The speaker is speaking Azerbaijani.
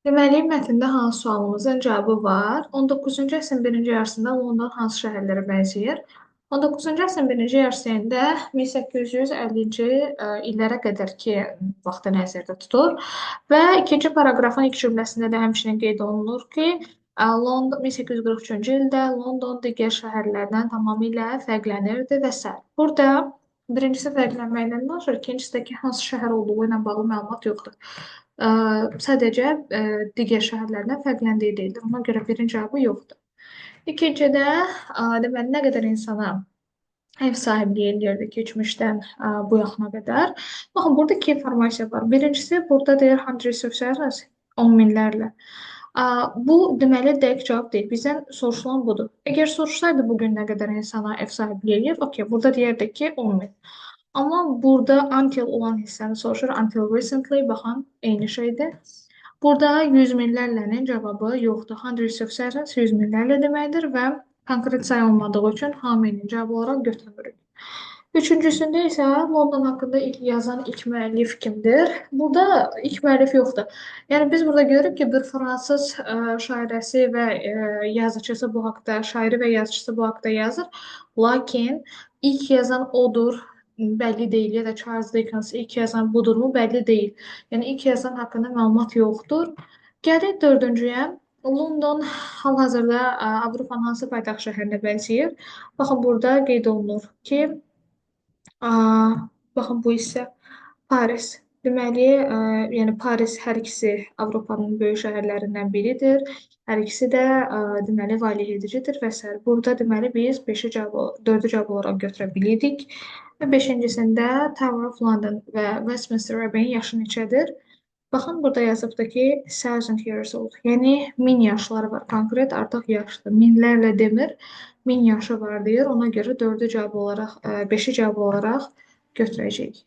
Deməli, mətndə hansı sualımızın cavabı var? 19-cu əsrin birinci yarısında London hansı şəhərlərə bənzəyir? 19-cu əsrin birinci yarısında 1850-ci illərə qədər ki, vaxtı nəzərdə tutur və ikinci paraqrafın ilk cümləsində də həmçinin qeyd olunur ki, London 1843-cü ildə London digər şəhərlərdən tamamilə fərqlənirdi və sair. Burada birincisi fərqlənməklə danışır, ikincisi də ki, hansı şəhər olduğu ilə bağlı məlumat yoxdur. Sadəcə digər şəhərlərdən fərqləndiyi deyilir. Ona görə birinci cavabı yoxdur. İkincidə, deməli, nə qədər insana ev sahibliyi eləyirdi keçmişdən bu yaxına qədər. Baxın, burada iki informasiya var. Birincisi, burada deyir hundreds of thousands, 10 minlərlə. Bu, deməli, dəqiq cavab deyil. Bizdən soruşulan budur. Əgər soruşsaydı bugün nə qədər insana ev sahibliyi eləyir, okey, burada deyərdik ki, 10 min. Amma burada until olan hissəni soruşur. Until recently, baxın, eyni şeydir. Burada 100 minlərlənin cavabı yoxdur. Hundreds of thousands 100 minlərlə deməkdir və konkret say olmadığı üçün how many cavabı olaraq götürmürük. Üçüncüsündə isə London haqqında ilk yazan ilk müəllif kimdir? Burada ilk müəllif yoxdur. Yəni biz burada görürük ki, bir fransız şairəsi və yazıçısı bu haqda, şairi və yazıçısı bu haqda yazır. Lakin ilk yazan odur, bəlli deyil. Ya da Charles Dickens ilk yazan budurmu, bəlli deyil. Yəni ilk yazan haqqında məlumat yoxdur. Gəlirik dördüncüyə. London hal-hazırda Avropanın hansı paytaxt şəhərinə bənzəyir? Baxın, burada qeyd olunur ki, baxın bu hissə Paris. Deməli, yəni Paris hər ikisi Avropanın böyük şəhərlərindən biridir. Hər ikisi də deməli valeh edicidir və sair. Burada deməli biz 5-i cavab, 4-ü cavab olaraq götürə bilirik. Və beşincisində Tower of London və Westminster Abbey-in yaşı neçədir? Baxın, burada yazıbdır ki, thousand years old. Yəni 1000 yaşları var. Konkret artıq yaşdır. Minlərlə demir, 1000 yaşı var deyir. Ona görə 4-ü cavab olaraq, 5-i cavab olaraq götürəcəyik.